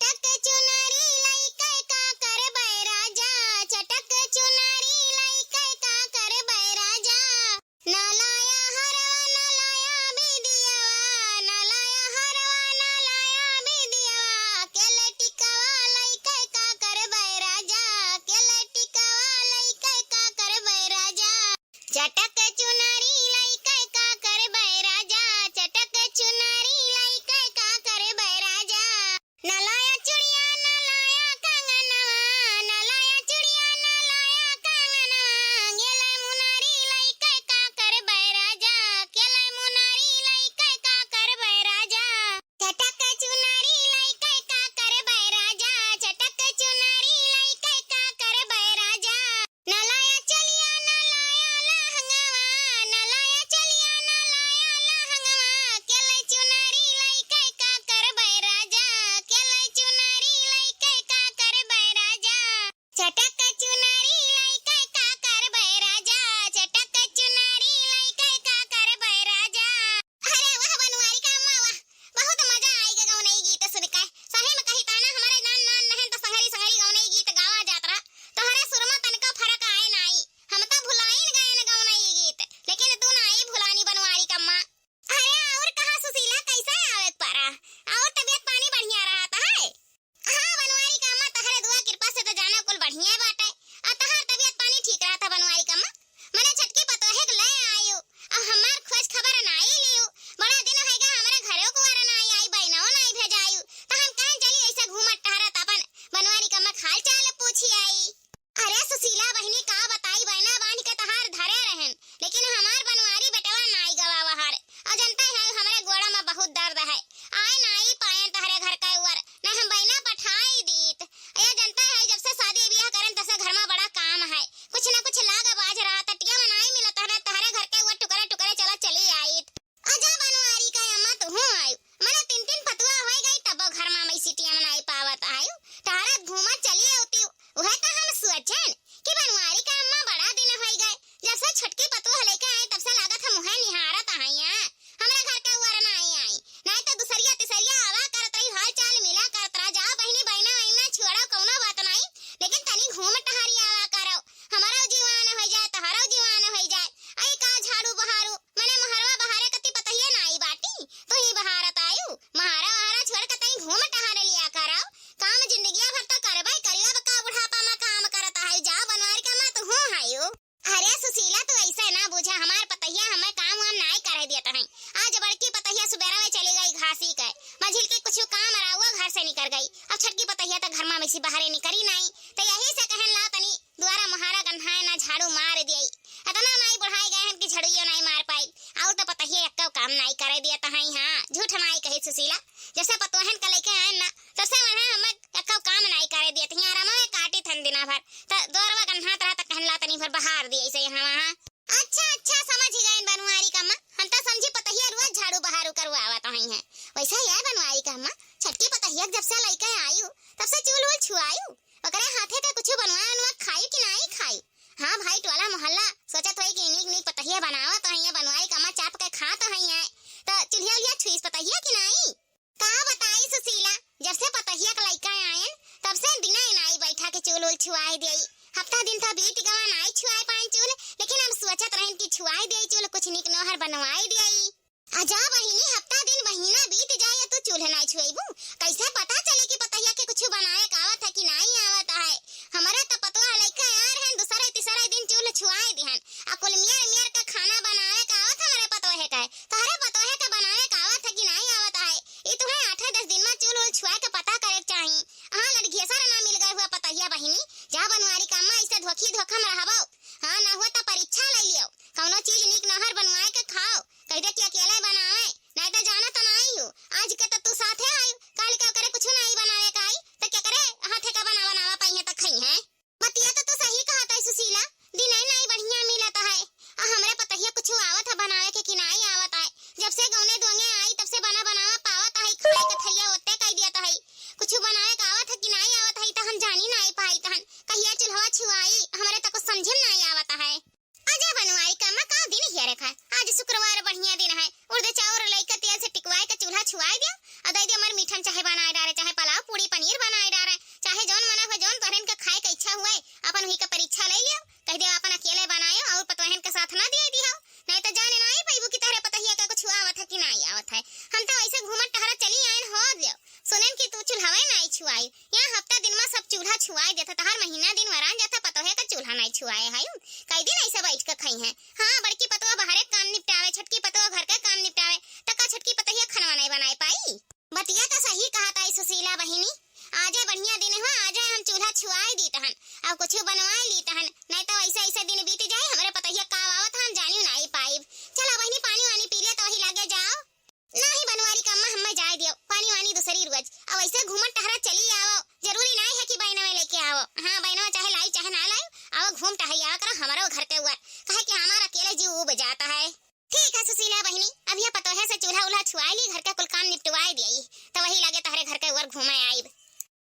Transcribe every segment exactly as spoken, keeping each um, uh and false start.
चटक चुनरी लइके का करबै राजा, चटक चुनरी लइके का करबै राजा। ना लाया हरवा, ना लाया बिदियावा, ना लाया हरवा, ना लाया बिदियावा। केले टिकावा लइके का करबै राजा, केले टिकावा लइके का करबै राजा। चटक चुनरी लइके का करबै राजा, चटक चुनरी लइके का करबै राजा। ना लाया चुड़िया, ना लाया कंगनवा, ना लाया चुड़िया, ना लाया कंगनवा। केले मुनरी लइके का करबै राजा, केले मुनरी लइके का करबै राजा। चटक चुनरी लइके का करबै राजा, चटक चुनरी लइके का करबै राजा। ना लाया चलिया, ना लाया लहंगवा, ना लाया चलिया, ना लाया लहंगवा। केले चुनरी लइके का करबै राजा, केले चुनरी लइके का करबै राजा। चटक चुनरी लइके का करबै राजा, चटक चुनरी लइके का करबै राजा। अरे वाह बनवारी का अम्मा वाह, बहुत मजा आइ गा गौनई गीत सुनिके। सही में कही ताना हमरे नान नान नहन त संघरी संघरी गौनई गीत गावा जात रहा। तोहरे सुर में तनिको फरक आए नाई। हम त भुलाइन गएन गौनई गीत, लेकिन तू नाई भुलानी बनवारी का अम्मा। अरे और कहा सुशीला, कैसे आवे परा? और तबियत पानी बढ़िया रहत है? हाँ बनवारी का अम्मा, तहरे दुआ कृपा से त जाना कुल बढ़िया बाटे। आ तहार तबियत पानी ठीक रहत है बनवारी का अम्मा? मने छोटकी पतोहे के ले आयु, आ हमार खोज खबर नाई लियु। बड़ा दिन होइगा हमरे घरे कुआर नाई आई, बहिनवा नाई भेजायु। त हम कहन चली ऐसे घूमत टहरत अपन बनवारी का अम्मा के हाल चाल पूछी आई। अरे सुशीला बहिनी का बताई, बहिना बांध के तहार धरे रहन, लेकिन हमार बनवारी बेटवा नाई गवा वहार। आ जनता है हमरे गोड़ा में बहुत दर्द है, आए नाई पायन तहरे घर का उअर, नहीं हम बहिना पठाई दीत। ए जनता है जब से शादी ब्याह करन तब से घर में बड़ा काम है, कुछ ना कुछ लाग बाज रहा, टटिया में नाई मिलत है, तहरे घर के उअर टुकड़े टुकड़े चला चली आईत। आजा बनवारी का अम्मा तुहूँ आयु, मने तीन तीन पतुआ होइ गई तब घर में मैं सिटिया में नाई पावत आयु, टहरत घूमत चली आउती। उहे तो हम सोचन कि बनवारी का अम्मा बड़ा दिन होइ गए, जब से छोटकी पतोह लेके आई तब से लागत हम उहे निहारत आइया। हमरा घर के उअर नाई आई, नाई तो दुसरिया तिसरिया आवा करत रही, हाल चाल मिला करत रहा। जाओ बहिनी बहिना वहिना छोड़ो कौनो बात नाई, लेकिन तनी घूम टहरी आवा करो, हमरो जीवान होइ जाए तहरो जीवान होइ जाए। आई का झाड़ू बहारू मने मोहरवा बहारे कती पतहिया नाई बाटी, तू ही बहारत आयु। महारा वहारा छोड़ के तई घूम टहरे लिया करो। काम जिंदगिया भर तो करबे करियो, अब का बुढ़ापा में काम करत है। जा बनवारी का मत हूँ है यू। अरे सुशीला, तू ऐसे ना बुझा, हमार पतहिया हमें काम वाम नाई करे देत है। आज बड़की पतहिया सुबेरा में चली गई घासी के, मझिल के कुछ काम रहुआ घर से निकल गई। अब छटकी पतहिया तो घर में में से बाहरे निकली नाई, तो यही से कहन ला तनी दुआरा महारा गन्हाए ना झाड़ू मार दिए। इतना नाई बुढ़ाई गए हैं कि झड़ुइयो नाई मार पाई। और तो पतहिया एक्को काम नाई करे दिए तो हैं। हाँ, झूठ नाई कही सुशीला, जैसे पतोहन का लेके आए ना, तब से वहाँ हम एक्को काम नाई करे दिए थे। आराम में काटी थन दिना भर, तो दोरवा गन्हात रहा तो कहन ला तनी भर बहार दिए ऐसे यहाँ वहाँ। अच्छा, अच्छा, समझ गए बनवारी का अम्मा, हम तो समझी पतहिया रोज झाड़ू बहारू करवावत हैं। वैसे यार बनवारी का अम्मा, छटकी पतहिया जब से लइके आयु, तब से चूल वूल छुआयु? ओकरे हाथे का कुछ बनवा उनवा खाई कि नाई खाई? हाँ भाई, टोला मोहल्ला सोचत होई कि नीक नीक पतहिया बनावत हइया, बनवाई कमा चाप के खात हइया, त चुल्हिया उल्हिया छुईस पतहिया कि नाई? का बताई सुशीला, जब से पतहिया के लइका आयन, तब से दिना नाई बैठा के चूल उल छुआई देई। हफ्ता दिन त बीत गवा नाई छुआई पाइन चूल, लेकिन हम सोचत रहन कि छुआई देई चूल, कुछ नीक नोहर बनवाई देई। आ जा बहिनी, हफ्ता दिन महीना बीत जाए, तू चूल्ह नाई छुएबू, कैसे पता चले कि पतोहिया के कुछ बनावे के आवत है कि नाई आवत है? हमरे त पतोह लइका यार हैं, दूसरे तीसरे दिन चूल्ह छुआए दिहन। आ कुल मियर मियर के खाना बनावे के आवत हमरे पतोहे के, तहरे पतोहे के बनावे के आवत है कि नाई आवत है? ई तुहे आठे दस दिन में चूल्ह उल छुआए के पता करे के चाही। हाँ, लड़घिया सारा ना मिल गए हुआ पतोहिया बहिनी, जा बनवारी का अम्मा, ऐसे धोखी धोखा में रहबो। हाँ, ना हुआ त परीक्षा ले लियो, कौनो चीज नीक नहर बनवाए के खाओ। कह दे कि अकेले बनावे, नहीं तो जाना तो नहीं हो। आज के तो तू साथे आयु, काल के ओकरे कुछ नहीं बनावे का आई, तो केकरे हाथे का बना बनावा पाई है तो खाई है। बतिया तो तू सही कहत है सुशीला, दिन ही नहीं बढ़िया मिलत है। आ हमरे पतहिया कुछ आवत है बनावे के कि नहीं आवत है? जब से गौने दोंगे आई तब से बना बनावा पावत है, खाए के थरिया ओते कह दिया है। कुछ बनावे का आवत है कि नहीं आवत है तो हम जानी नहीं पाई तहन। कहिया चूल्हवा छुआई, हमरे तो कुछ समझे में नहीं आवत है। आजा बनवारी का अम्मा, का दिन हिया रखा है? आज शुक्रवार बढ़िया दिन है। उड़द चाउर लइका तेल से टिकवाए के चूल्हा छुआए दिया, आ दे दे हमर मीठन चाहे बनाए डारे, चाहे पुलाव, पूड़ी, पनीर, छुआई। यहाँ हफ्ता दिन मा सब चूल्हा छुआई देत ह, तहार महीना दिन वरान जात ह, पतोहे का चूल्हा नाई छुआए हयू। कई दिन ऐसे बैठ के खइहैं। हाँ, बड़की पतोह बाहरे काम निपटावे, छोटकी पतोह घर के काम निपटावे, त का छोटकी पतोहिया खनवा नाई बनाए पाई? बतिया त सही कहत आई सुशीला बहिनी, आजे बढ़िया दिन हुआ, आजे हम चूल्हा छुआई दीत हन, अब कुछ बनवाई लीत हन, नाई त ऐसे ऐसे दिन बीत जाए, हमरे पतोहिया का आवत ह, हम जानियो नाई पाइब। चला बहिनी, पानी वानी पी ले त वही लागे जाओ। नाही बनवारी का अम्मा, हम्मे जाए दियो, पानी वानी दूसरी रोज। अब ऐसे घूमत टहरत चली आवो, जरूरी नाही है कि बहनवे लेके आवो। हाँ, बहनवा चाहे लाई चाहे ना लाई, आवो घूम टहरी आवा करो हमरो घर के ऊपर, काहे कि हमारा अकेले जीव उब जाता है। ठीक है सुशीला बहिनी, अब यह पतोहे से चूल्हा उल्हा छुआई ली, घर के कुल काम निपटवाई दिया, तो वही लागे तहरे घर के ऊपर घूमे आईब।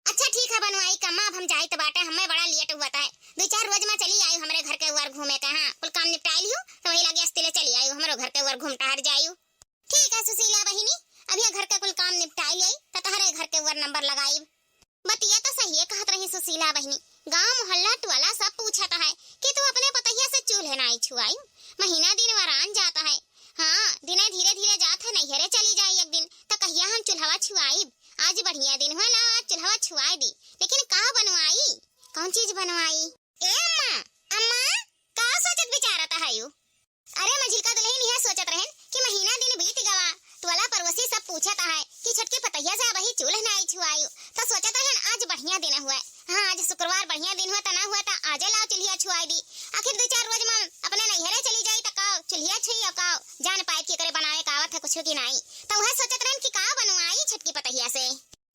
अच्छा ठीक है बनवारी का अम्मा, अब हम जाइत बाटे, हम्मे बड़ा लेट हुआ है, दो चार रोज मा चली आई हमरे घर के ऊपर घूमे के। हाँ, कुल काम निपटाई लियो, तो वही लागे अस्तिले चली आई, हमरो घर के ऊपर घूम टहर जायू। ठीक है सुशीला बहिनी, अब ये घर के कुल काम निपटाई ले, त तहरे घर के ऊपर नंबर लगाई। बतिया त सही कहत रही सुशीला बहिनी, गांव मोहल्ला टोला सब पूछत है कि तू अपने पतोहिया से चूल्हे नाई छुआई, महीना दिन वरान जाता है। हाँ, दिने धीरे धीरे जात है, नैहरे चली जाई एक दिन, त कहिया हम चूल्हवा छुआई? आज बढ़िया दिन हुआ, ला आज चूल्हवा छुआई दी, लेकिन का बनवाई, कौन चीज बनवाई? ए अम्मा, अम्मा, का सोचत विचारत है यू? अरे मझिलका दुलहिन यह सोचत रहन कि महीना दिन बीत गवा, टोला पड़ोसी सब पूछत है कि छोटकी पतोहिया से अबही चूल्ह नाई छुआयू, त सोचत रहन आज बढ़िया दिन हुए। हाँ, आज शुक्रवार बढ़िया दिन हुए, त ना हुए त आजे लाओ चूल्हिया छुआई दी। आखिर दो चार रोज मा अपने नैहरे चली जाई त का चूल्हिया छुई और का जान पाए कि एकरे बनावे का आवत है कुछ कि नाई। त वह सोचत रहन कि का बनवाई छोटकी पतोहिया से।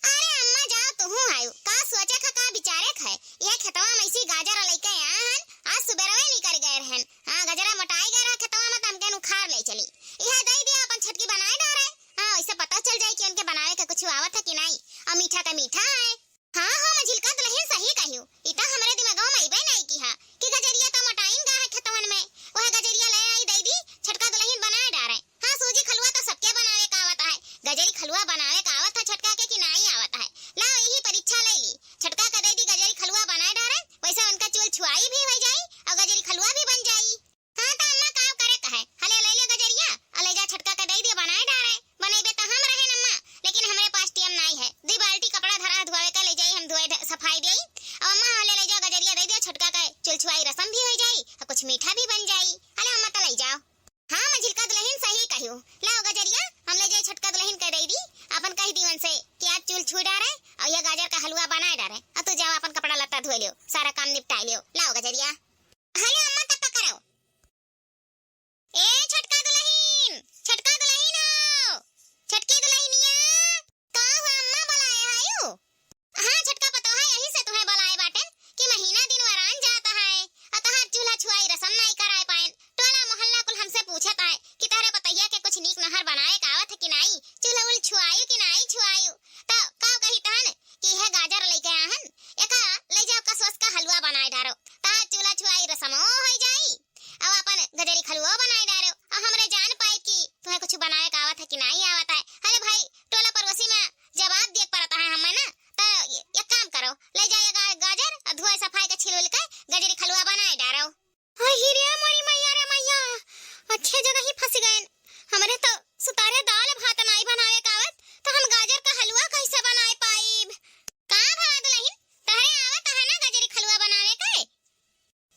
अरे अम्मा जाओ तुहू आयु, का सोचे ख, का विचारे ख है? यह खेतवा मा इसी गाजर लइके आए हन, आज सुबेरवे निकल गए रहन। हाँ, गजरा मोटाई गए रहा खेतवा मा, त हमके उखाड़ ले चली। यह दे दिया अपन छोटकी बनाए डारे। हाँ, वैसे पता चल जाए कि उनके बनावे के कुछ आवत है कि नाई। और मीठा का मीठा है। हाँ, हाँ, मझिलका दुलहिन सही कहियो। इता हमरे दिमागवा मा अइबे नाई किहा कि गजरिया त मोटाइन गा है खेतवन में। वह गजरिया ले आई दे दी, छोटका दुलहिन बनाए डारे। हाँ, सूजी खलुआ त सबके बनावे का आवत है। गजरी खलुआ बनावे का आवत है छोटका के कि नाई आवत है? लाओ, यही परीक्षा ले ली। छोटका के दे दी गजरी खलुआ बनाए डारे, वैसे उनका चूल छुआई भी हो जाई और गजरी खलुआ भी बन जाई। हाँ, त अम्मा का करे कहे? हले ले ले गजरिया, और ले जा छोटका के दे दे बनाए डारे। बनइबे त हम रहे अम्मा, लेकिन हमरे पास टेम नाई है। दो बाल्टी कपड़ा धरा धोवे के, ले जाई हम धोए ध-, सफाई देई। और अम्मा हले ले जा गजरिया दे दे, छोटका के चूल छुआई रसम भी हो जाई और कुछ मीठा भी बन जाई। हले अम्मा त ले जाओ। हाँ, मझिलका दुलहिन सही कहियो। लाओ गजरिया, हम ले जाई छोटका दुलहिन के दे दी। अपन कह दी उनसे कि आज चूल छुई डारे और यह गाजर का हलवा बनाए डारे। और तू जाओ अपन कपड़ा लत्ता धोए लियो, सारा काम निपटाए लियो। लाओ गजरिया। हले अम्मा तब तक करो। ए छोटका दुलहिन, छोटका दुलहिन हो, छोटकी दुलहिनिया। का हुआ अम्मा, बुलाए आयु? हाँ छोटका पतोहा, यही से तुहे बुलाए बाटेन कि महीना दिन वरान जात है, अतहार चूल्हा छुआई रसम नाई कराए पाएन। टोला मोहल्ला कुल हमसे पूछत है कि तहरे पतोहिया के कुछ नीक नहर बनाए का आवत है कि नाई, चूल्हा उल छुआयु कि नाई छुआयु। त का कही तहन कि यह गाजर लइके आहन, एका ले जाओ कसवस का हलवा बनाए डारो, तहार चूल्हा छुआई रसमो हो जाई। अब अपन गजरी खलुआ बनाए डारो, अब हमरे जान पाए कि तुम्हें कुछ बनावे का आवत है कि नाई आवत है। अरे भाई, टोला पड़ोसी मा जवाब दिए के पड़त है हमें ना, त एक काम करो, ले जाइए गा-, गाजर और धोए सफाई के छील उल के गजरी खलुआ बनाए डारो। अहि रे मोरी मैया रे मैया, अच्छे जगह ही फंस गए। हमरे तो सुतारे दाल भात नाई बनावे का आवत, त हम गाजर का हलवा कैसे बनाए पाइब? का भवा दुलहिन, तहरे आवत है ना गजरी खलुआ बनावे के?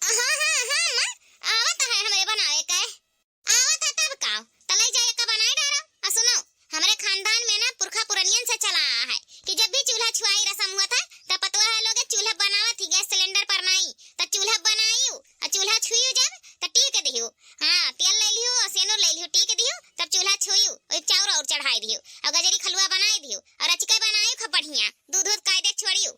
हाँ, हाँ, हाँ, अम्मा, आवत है हमरे बनावे के। आवत है तब का? त ले जाए का बनाए डारो। आ सुनो, हमरे खानदान में ना पुरखा पुरनियन से चला आ है कि जब भी चूल्हा छुआई रसम हुआ था, त पतोहा लोग चूल्हा बनावत ही, गैस सिलेंडर पर नाई, त चूल्हा बनायू, आ चूल्हा छुयू जब, त टीक दिहू। हाँ, तेल ले लिहू और सेनुर ले लिहू, टीक दिहू, तब चूल्हा छुयू, और चाउर और चढ़ाई दिहू, और गजरी खलुआ बनाई दिहू, और अचके बनायू खूब बढ़िया, दूध दूध कायदे छोड़ियू।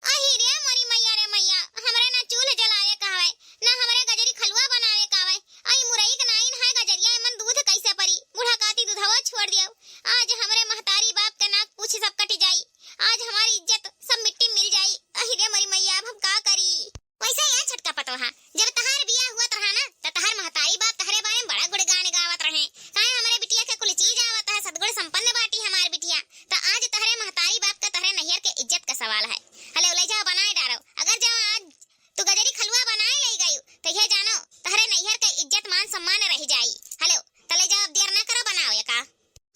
अहि रे मोरी मैया रे मैया, हमरे ना चूल्ह जलावे का हवे, ना हमरे गजरी खलुआ बनावे का हवे। आई मुरई के नाइन है गजरिया, एमन दूध कैसे परी? बूढ़ा काती दूधवा छोड़ दियो। आज हमरे महतारी बाप के नाक पूछ सब कट जाई। आज हमारी इज्जत सब मिट्टी मिल जाई। अहि रे मोरी मैया, अब हम का करी? वैसे यार छोटका पतोहा, जब तहार बियाह हुआ रहा ना, त तहार महतारी बाप तहरे बारे में बड़ा गुणगान गावत रहे। काहे हमरे बिटिया के कुल चीज आवत है, सदगुण संपन्न बाटी हमार बिटिया। त आज तहरे महतारी बाप का तहरे नैहर के इज्जत का सवाल है। हले ले जाओ बनाए डारो। अगर जब आज तू गजरी खलुआ बनाए ले गयू, त यह जानो तहरे नैहर के इज्जत मान सम्मान रह जाई। हले त ले जाओ, अब देर ना करो, बनाओ ये का।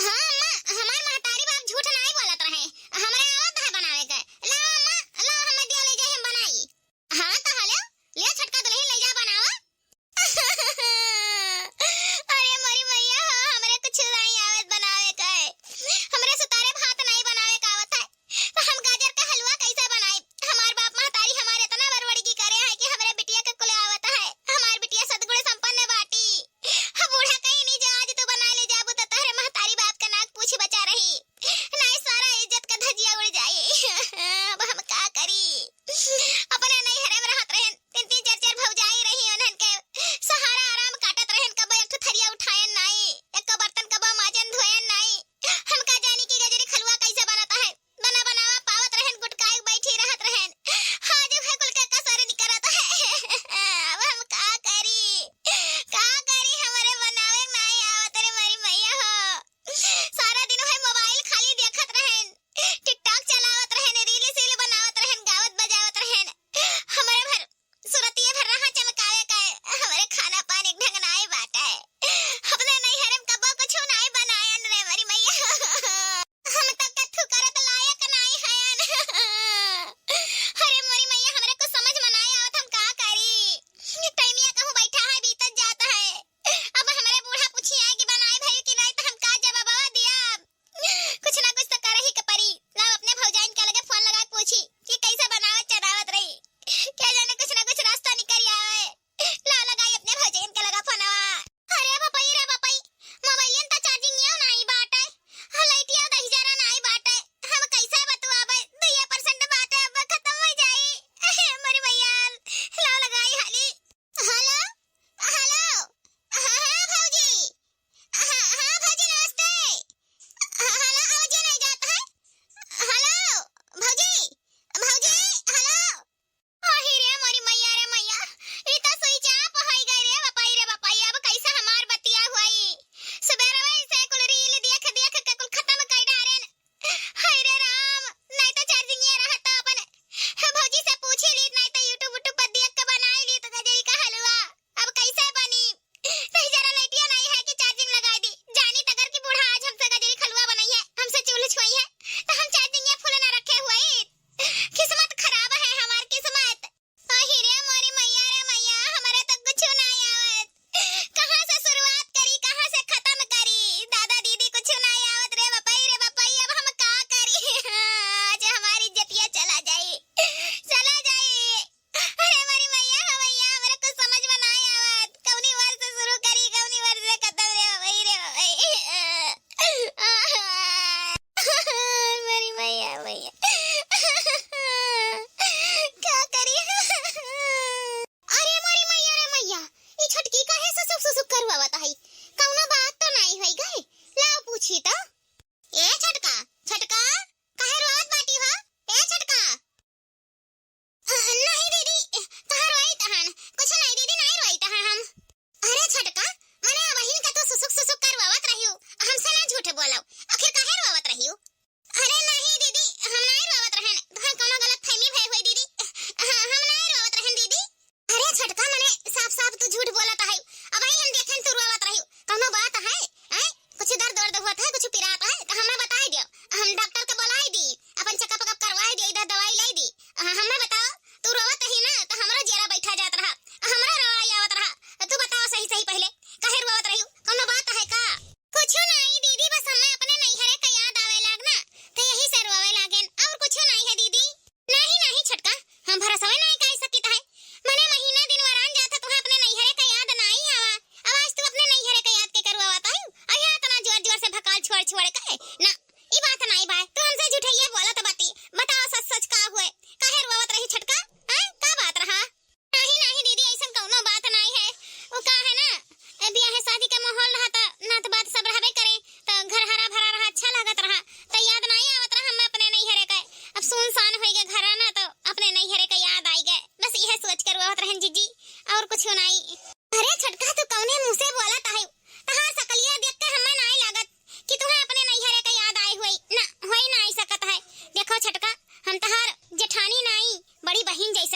हाँ अम्मा, हमार महतारी बाप झूठ नाई बोलत रहे, हमरे आवत है बनावे के। ला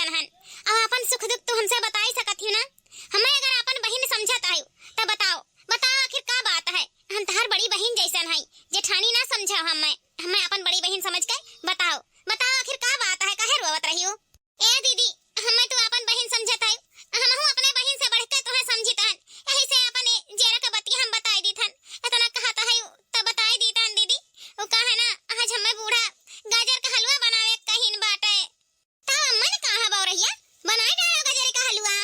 हन। अब आपन सुख दुख तू हमसे बताई सकत ही ना। हमें अगर आपन बहिन समझत आयु, त बताओ, बताओ आखिर का बात है? हम तहार बड़ी बहिन जैसन है, जेठानी ना समझो हमें, हमें आपन बड़ी बहिन समझ के बताओ, बताओ आखिर का बात है, काहे रोवत रही हो? ए दीदी, हमें तू आपन बहिन समझत है, हमहू अपने बहिन से बढ़ के तुहे समझित हन, यही से आपन जेरा के बतिया हम बताई दीत हन। इतना कहत है त बताई दीत हन दीदी। वो कहे ना, आज हमें बूढ़ा गाजर का हलवा बनावे कहिन बाटे। तब अम्मन कहा बौरहिया, बनाई डालो गजरे का हलवा।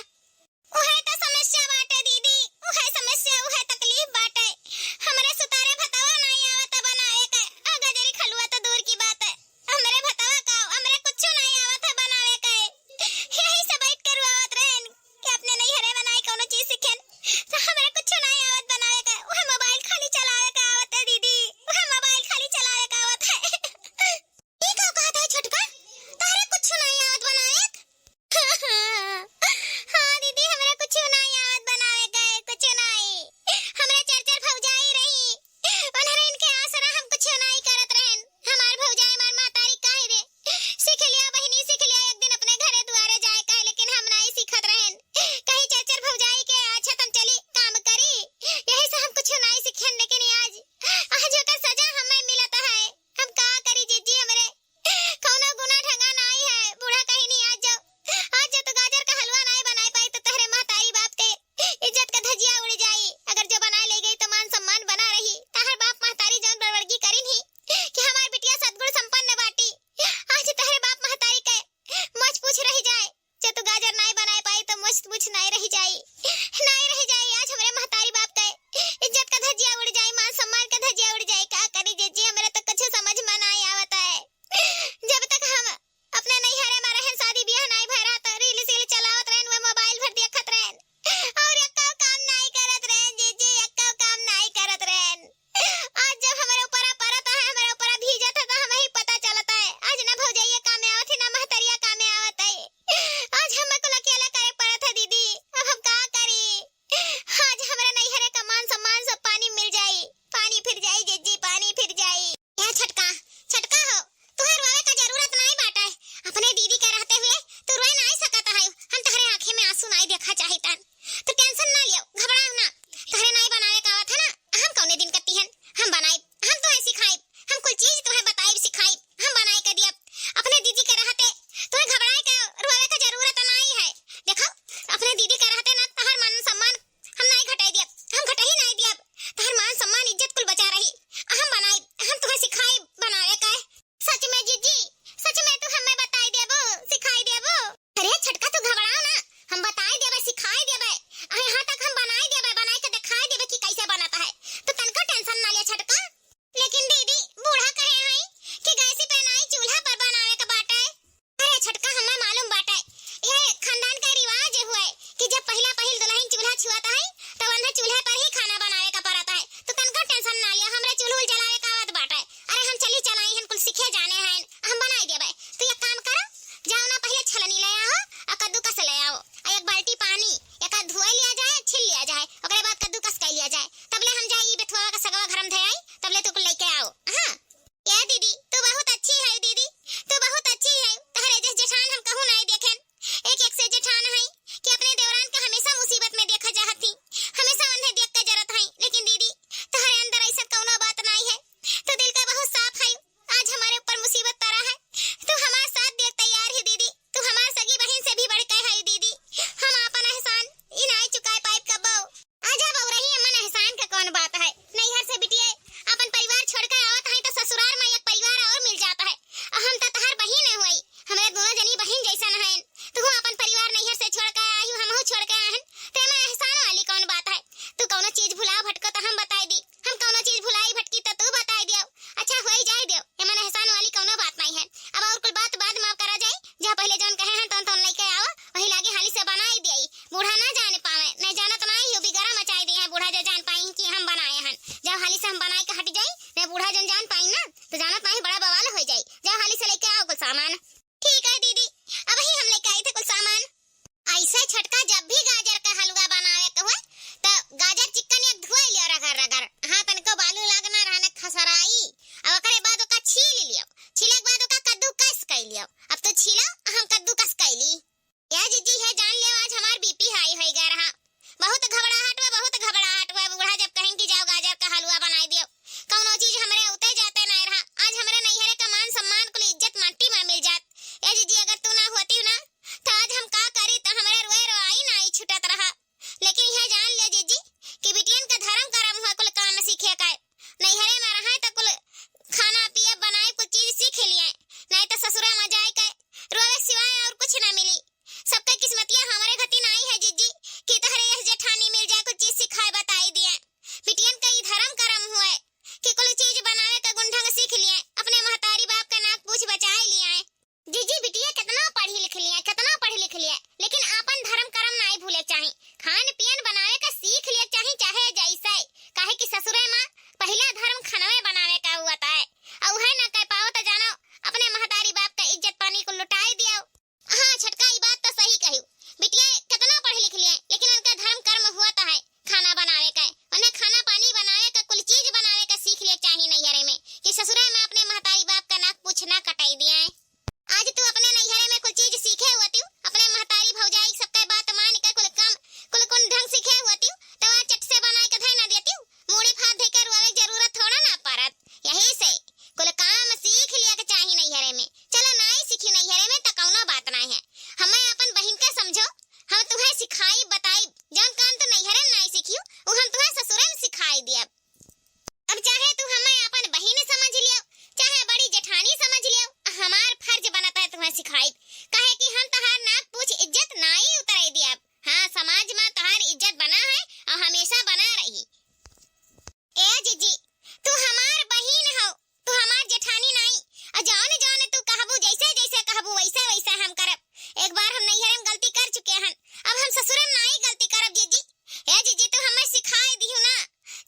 वैसे वैसे हम करब। एक बार हम नैहरे में गलती कर चुके हन, अब हम ससुरे में नाई गलती करब जीजी। हे जीजी, तू हमें सिखाई दिहु ना,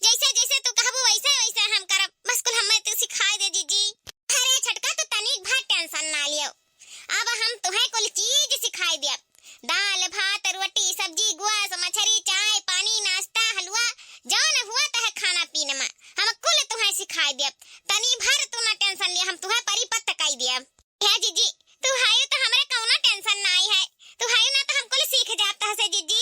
जैसे जैसे तू कहबू वैसे वैसे हम करब, बस कुल हमें तू सिखाई दे जीजी। अरे छोटका, तू तनिक भर tension ना लियो, अब हम तुहें कुल चीज सिखाई दियब। दाल, भात, रोटी, सब्जी, गोस, मछरी, चाय, पानी, नाश्ता, हलवा, जौन हुआ तह खाना पीना मा, हम कुल तुहें सिखाई दियब। तनी भर तू ना tension लिया, हम तुहें परिपक्व कई दियब। हे जीजी, तू हायु त हमरे कौनो tension नाई है, तू हायु ना त हम कुल सीख जाब तह से जीजी।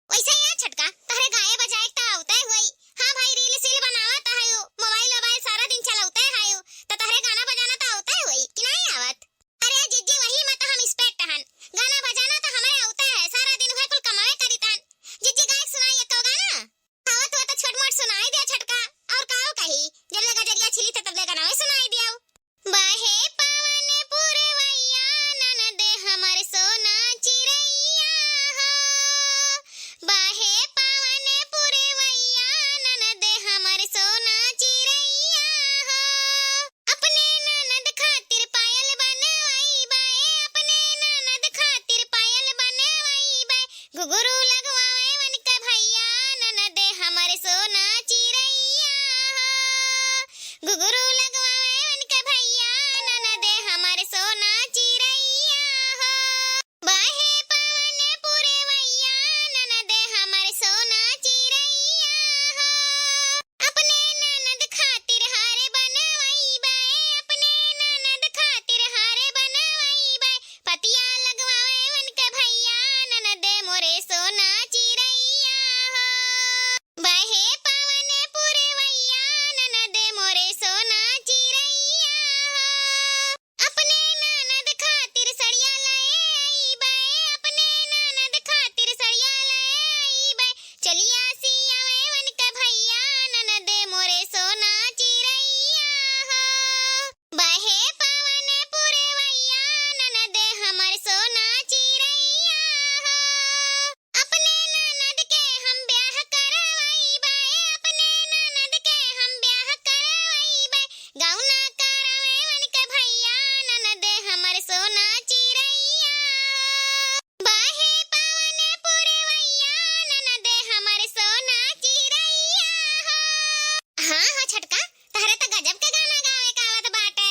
वैसे या छोटका, तहरे गाए बजाए त आवते हुई। हाँ भाई, reel सील बनावत है, mobile वोबाइल सारा दिन चलौते है, त तहरे गाना बजाना त आवते हुई कि नाई आवत? अरे जीजी, वही मा त हम expert हन, गाना बजाना त हमरे आवते है, सारा दिन वह कुल कमावे करीत हन। जीजी, गायक सुनाई एको गाना। आवत हुआ त छोट मोट सुनाई दे छोटका, और काव कही, जब ले गजरिया छिली थे तब ले गाना वही सुनाई दियो। बहे पवन पुरवैया ननद हमर सोना चिरैया हो। बहे पवन पुरवैया ननद हमर सोना चिरैया हो। अपने ननद खातिर पायल बनवैबे, अपने ननद खातिर पायल बनवैबे। घुघरू लगवावे उनके भैया ननद हमर सोना चिरैया हो। घुघरू लगवावे उनके भैया ननद हमर सोना चिरैया हो। बहे पवन पुरवैया ननद हमर सोना चिरैया हो। अपने ननद खातिर हार बनवैबे, अपने ननद खातिर हार बनवैबे। पतिया लगवावे उनके भैया ननद मोरे सोना चिरैया हो। बहे पवन पुरवैया ननद मोरे सोना चिरैया हो। अपने ननद खातिर सड़िया ले अइबे, अपने ननद खातिर सड़िया ले अइबे। चलिया सियावे उनके भैया ननद मोरे सोना चिरैया हो। बहे पवन पुरवैया ननद हमर सोना चिरैया हो। अपने ननद के हम ब्याह करवैबे, अपने ननद के हम ब्याह करवैबे। गौना करवे उनके भैया ननद हमर सोना चिरैया हो। बहे पवन पुरवैया ननद हमर सोना चिरैया हो। हाँ हो छोटका, तहरे त गजब के गाना गावे का आवत बाटे।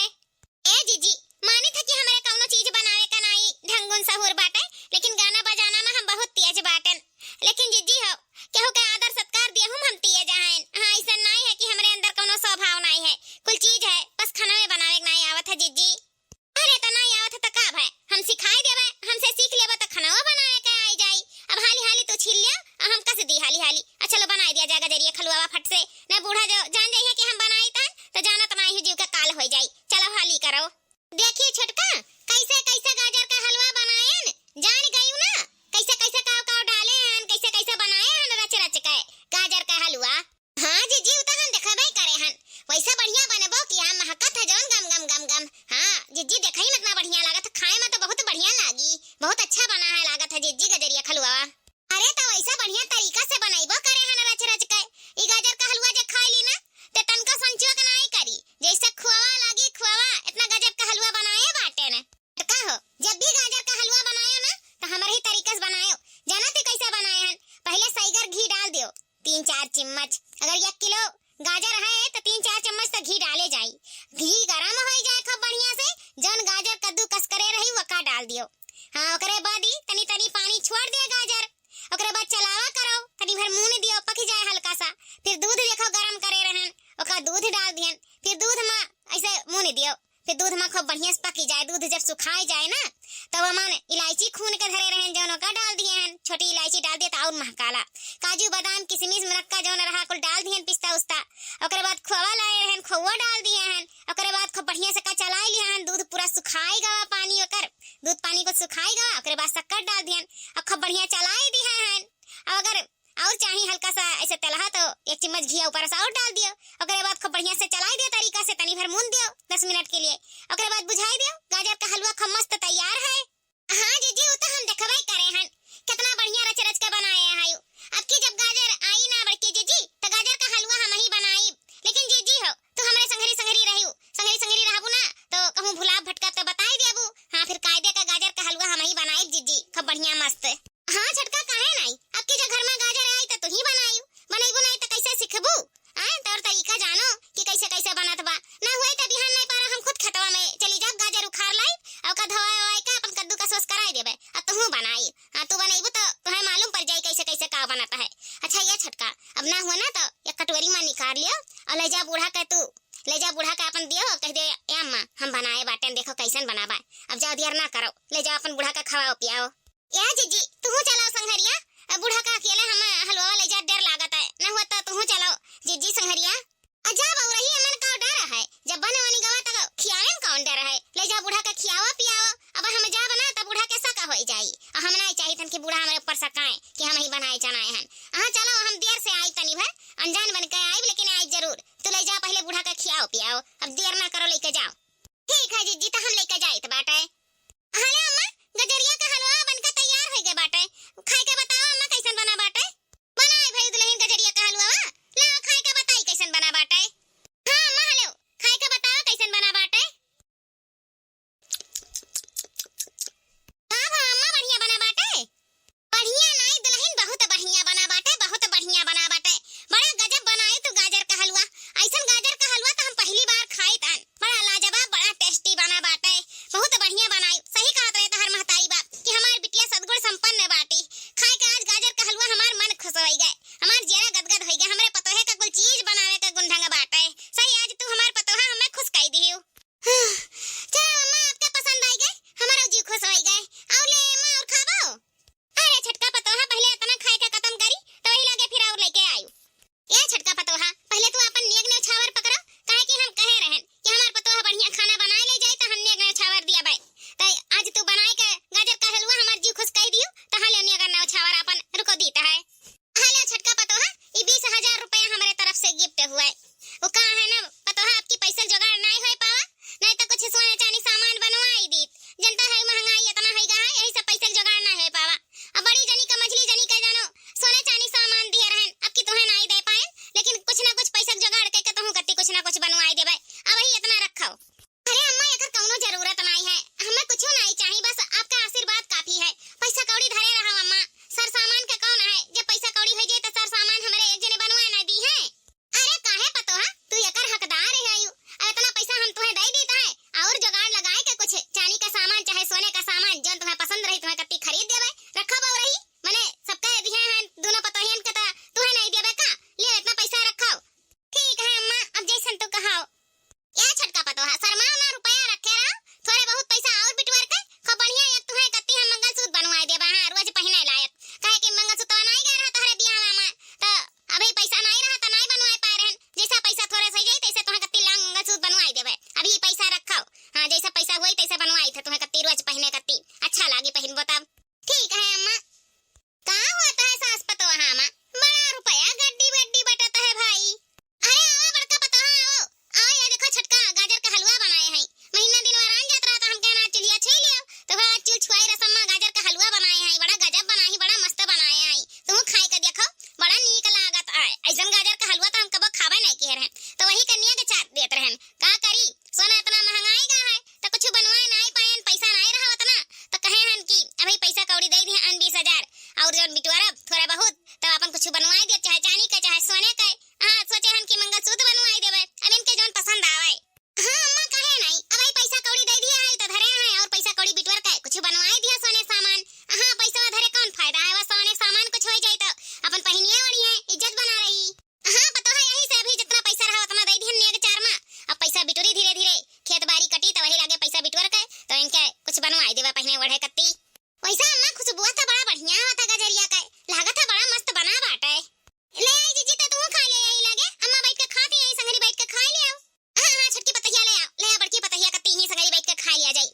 ए जीजी, मानित है कि हमरे कौनो चीज बनावे का नाई ढंगुन सहूर बाटे, लेकिन गाना बजाना मा हम बहुत तेज बाटेन। लेकिन जीजी हो, केहू के आदर सत्कार दिए हम, हम तेज हैं। हाँ, ऐसा नाई है कि हमरे अंदर कौनो स्वभाव नाई है, कुल चीज है, बस खाना में बनावे के नाई आवत है जीजी। अरे त नाई आवत है त का भय, हम सिखाई देबे, हमसे सीख लेबे त खाना बनावे के आई जाई। अब हाली हाली तू छील लिया, आ हम कस दी हाली हाली। आ चलो बनाई दिया जाए गजरिया खलुआवा फट से, नहीं बूढ़ा जो जान जाइए कि हम बनाई तन, त जानत नाई हूँ जीव के काल हो जाई। चलो हाली करो। देखिए छोटका, कैसे कैसे गाजर का हलवा बनायन, जान गयू ना? कैसे कैसे काव काव डाले हन, कैसे कैसे बनाए हन रच रच के गाजर का हलवा। हाँ जीजी, उ त हम देखबे करे हन, वैसा बढ़िया बनबो कि आम महकत है जौन गम गम गम गम। हाँ जीजी, देखई में इतना बढ़िया लागत है, खाए में तो बहुत बढ़िया लागी, बहुत अच्छा बना है, लागत है जीजी गजरिया खलुआ। अरे त वैसा बढ़िया तरीका से बनैबो करे हन रच रच के। ई गाजर का हलुआ जे खाई ली ना, ते तनको संचो के नाई करी, जैसे खुआवा लागी खुआवा, इतना गजब का हलुआ बनाए बाटे ने। त का हो, जब भी गाजर का हलुआ बनायो ना, त हमरे ही तरीका से बनायो। जाना ते कैसे बनाए हन? पहले सैगर घी डाल दियो, तीन चार चम्मच। अगर एक किलो गाजर है त तीन चार चम्मच तक घी डाले जाई। घी गरम हो जाए खूब बढ़िया से, जौन गाजर कद्दू कस करे रही वो का डाल दियो। हाँ, ओकरे बाद ही तनी तनी पानी छोड़ दे गाजर। ओकरे बाद चलावा करो, तनी भर मून दियो, पक जाए हल्का सा। फिर दूध देखो गरम करे रहन, ओका दूध डाल दियन। फिर दूध मा ऐसे मून दियो, फिर दूध मा खूब बढ़िया से पकी जाए। दूध जब सुखाई जाए ना, तब ओमन इलायची खून के धरे रहन जौन ओका डाल दिए हन, छोटी इलायची डाल दिए त और महकाला। काजू बादाम किशमिश मुनक्का जौन रहा कुल डाल दिए हन, पिस्ता उस्ता। ओकरे बाद खोवा लाए रहन, खोवा डाल दिए हन। ओकरे बाद खूब बढ़िया से का चलाई लिया हन, दूध पूरा सुखाई गवा पानी ओकर, दूध पानी को सुखाई गवा, ओकरे बाद शक्कर डाल दियन और खूब बढ़िया चलाई दिया हन। और अगर और चाही हल्का सा ऐसे तेलहा तो एक चम्मच घी ऊपर से और डाल दियो। ओकरे बाद खूब बढ़िया से चलाई दियो तरीका से, तनी भर मून दियो दस मिनट के लिए। ओकरे बाद बुझाई दियो, गाजर का हलवा खूब मस्त तैयार है। हाँ जीजी, उ तो हम देखबे करे हन, कितना बढ़िया रच रच के बनाए है। अब की जब गाजर आई ना बड़की जीजी, तो गाजर का हलवा हम ही बनाई। लेकिन जीजी हो, तू हमरे संघरी संघरी रहियो, संघरी संघरी रहबू ना, तो कहूँ भुला भटका तो बताई देबू। हाँ, फिर कायदे का बढ़िया मस्त। हाँ छोटका, काहे नाई? अब के जो घर मा गाजर आई त तुही बनायू, बनैबू नाई त कैसे सिखबू? आय, तौर तरीका जानो कि कैसे कैसे बनत बा। ना हुई त बिहान नाई पारा हम खुद खेतवा मा चली जाब, गाजर उखाड़ लाई, अउ ओका धोवाई वोवाई के अपन कद्दू कस वस कराई देबे, अउ तुहू बनाई। हाँ, तू बनैबू त तुहे मालूम पड़ जाई कैसे कैसे का बनत है। अच्छा ये छोटका, अब ना हुआ ना त एक कटोरी मा निकाल लियो अउ ले जा बूढ़ा के, तू ले जा बूढ़ा के अपन दियो अउ कह दे, "ए अम्मा, हम बनाए बाटेन, देखो कैसन बनाबा।" अब जाओ देर ना करो, ले जाओ अपन बूढ़ा के खवाओ पियाओ। या जिज्जी, तुहू चलाओ संघरिया, अब बूढ़ा का अकेले हम हलवा ले जा, डर लागत है, ना हुआ त तुहू चलाओ जिज्जी संघरिया। आ जा बउरही, अमन का डर है, जब बन वनी गवा त खियावे में कौन डर है, ले जा बूढ़ा के खियावा पियावा। अब हम जाब ना त बूढ़ा के शक होई जाई, अउ हम नाई चाहित हन कि बूढ़ा हमरे ऊपर शकाए कि हमही बनाए चनाए हन। हाँ चलो, हम देर से आई तनी भर, अनजान बन के आइब लेकिन आइब जरूर। तू ले जा पहिले बूढ़ा के खियाओ पियाओ, अब देर ना करो, लेके जाओ। ठीक है जिज्जी, त हम लेके जाइत बाटे। हले अम्मा, गजरिया का हलवा बनके तैयार होइ गए बाटे, खाए के बताओ अम्मा कैसन बना बाटे। बनाए भई दुलहिन गजरिया का हलवा, लाओ खाए के बताई कैसन बना बाटे। हाँ अम्मा, हलो, खाए के बताओ कैसन बना बाटे। का भा अम्मा, बढ़िया बना बाटे? बढ़िया नाई दुलहिन, बहुत बढ़िया बना बाटे, बहुत बढ़िया बना बाटे। बड़ा गजब बनाए तू गाजर का हलवा। ऐसन गाजर का हलवा त हम पहली बार खाइत हन। बड़ा लाजवाब, बड़ा tasty बना बाटे। बहुत बढ़िया बनाई। सही कहत रहे तोहर महतारी बाप कि हमार बिटिया सद्गुण संपन्न बाटी। खाए के आज गाजर का हलवा हमार मन खुश होई गए, हमार जियरा गदगद होई गए। हमरे पतोहे का कुल चीज बनावे का गुण ढंग बाटे। सही आज तू हमार पतोहा हमें खुश कई दिहू। चलो अम्मा, आपके पसंद आई गए, हमारा जी खुश होई गए। और ले अम्मा, और खाबो? अरे छोटका पतोहा, पहले इतना खाए के खत्म करी, त वही लगे फिर और लेके आयु। ए छोटका पतोहा, पहले तू अपन नेग नेवछावर पकड़ो, काहे कि हम कहे रहन कि हमार पतोहा बढ़िया खाना बनाए ले जाए, त हम नेग नेवछावर दिया बाय। त आज तू बनाए के गाजर का हलवा हमार जी खुश कई दियो, त हाँ ले नेग नेवछावर अपन रुको दीत है। हाँ ले छोटका पतोहा, ई बीस हजार रुपया हमरे तरफ से gift हुए। वो का है ना पतोहा, आपकी पैसा जुगाड़ नाई होए पावा, नाई त कुछ सोने चांदी सामान बनवाई दीत। जनता है महंगाई इतना होई गा है, यही सब पैसा जुगाड़ नाई होए पावा। अब बड़ी जनी का मझली जनी का जानो सोने चांदी सामान दिए रहन, अब की तुहे नाई दे पाएन, लेकिन कुछ ना कुछ पैसा जुगाड़ करके तुहू कत्ती कुछ ना कुछ बनवाई देबे। अब वही इतना रखो। अरे अम्मा, एकर कौनो जरूरत नाई है, हमें कुछो नाई चाही, बस आपका आशीर्वाद काफी है। पैसा कौड़ी धरे रहो अम्मा, सर सामान के कौन है, जब पैसा कौड़ी हो जाए त सर सामान हमरे एक जने बनवाए ना दी है। अरे काहे पतोहा, तू एकर हकदार है आयु, अब इतना पैसा हम तुहे दे देत है, और जुगाड़ लगाए के कुछ चांदी का सामान चाहे सोने का सामान जौन तुम्हें पसंद रही तुम्हें कत्ती खरीद देबे, रखो बउरही, मने सबके दिहे हैं दोनों पतोहियन के त तुहे नाई देबे का, ले इतना पैसा रखो। ठीक है अम्मा, अब जैसन तू कहो। या छोटका पतोहा, शर्माओ ना, रुपया रखे रहो, थोड़े बहुत पैसा और बिटवर के खूब बढ़िया एक तुहे कत्ती हम मंगलसूत्र बनवाए देबा, हाँ, रोज पहिने लायक। काहे कि मंगलसूत्र नाई गए रहा तोहरे बियाह में, त अभी पैसा नाई रहा त नाई बनवाए पाए रहन। जैसा पैसा थोड़े से जाई तैसे तुहे कत्ती long मंगलसूत्र बनवाए देबे। अभी पैसा रखो, हाँ, जैसा पैसा हुई तैसे बनवाई थे तुहे कत्ती रोज पहिने कत्ती अच्छा लागी पहिनबो तब। ठीक है अम्मा। का होत है सास पतोहा मा? बड़ा रुपया गड्डी बड्डी बटत है भाई। अरे आवा बड़का पतोहा, आओ। आओ, ये देखो छोटका, गाजर का हलवा बनाए हैं। महीना दिन वरान जात रहा त हम कहना चुलिया छुई लियो। तो आज चुल छुआई रसम मा गाजर का हलवा बनाए हैं। बड़ा गजब बनाई, बड़ा मस्त बनाए हैं। तुहू खाए के देखो, बड़ा नीक लागत है। ऐसन गाजर का हलवा त हम कबो खाबे नहीं किहे रहन। त वही कन्या के चाट देत रहन। का करी, सोना इतना महंगाई गा है, त कुछ बनवाए नाई पाएन, पैसा नाई रहा उतना, त कहे हन कि अभी पैसा कौड़ी दे दिहे अन बीस हजार, और जौन बिटुअरब थोड़ा बहुत, त अपन कुछ बनवाए दे, चाहे चांदी के, चाहे सोने के। हाँ, सोचे हन कि मंगलसूत्र बनवाए देबे, अब इनके जौन पसंद आवे। हाँ अम्मा, काहे नाई, अब ई पैसा कौड़ी दे दिहे है, त धरे हैं, और पैसा कौड़ी बिटुअर के कुछ बनवाए दिहे सोने सामान। हाँ, पैसा धरे कौन फायदा है, वो सोने सामान कुछ हो जाए त अपन पहिनिए ओढ़ी है, इज्जत बना रही। हाँ पतोहा, यही से अभी जितना पैसा रहा उतना दे दिहन नेग चार मा। अब पैसा बिटुरी धीरे धीरे, खेत बारी कटी त वही लागे पैसा बिटुअर के, त इनके कुछ बनवाई देबा पहिने ओढ़े कत्ती। वैसा अम्मा, खुशबुआ त बड़ा बढ़िया आवत है गजरिया के, लागत है बड़ा मस्त बना बाटे। ले आई जीजी, त तू खा ले यही लागे, अम्मा बैठ के खाती यही संगरी बैठ के खाई ले आओ। हाँ हाँ छोटकी पतहिया ले आओ, ले आ बड़की पतहिया कत्ती ही संगरी बैठ के खाई लिया जाई।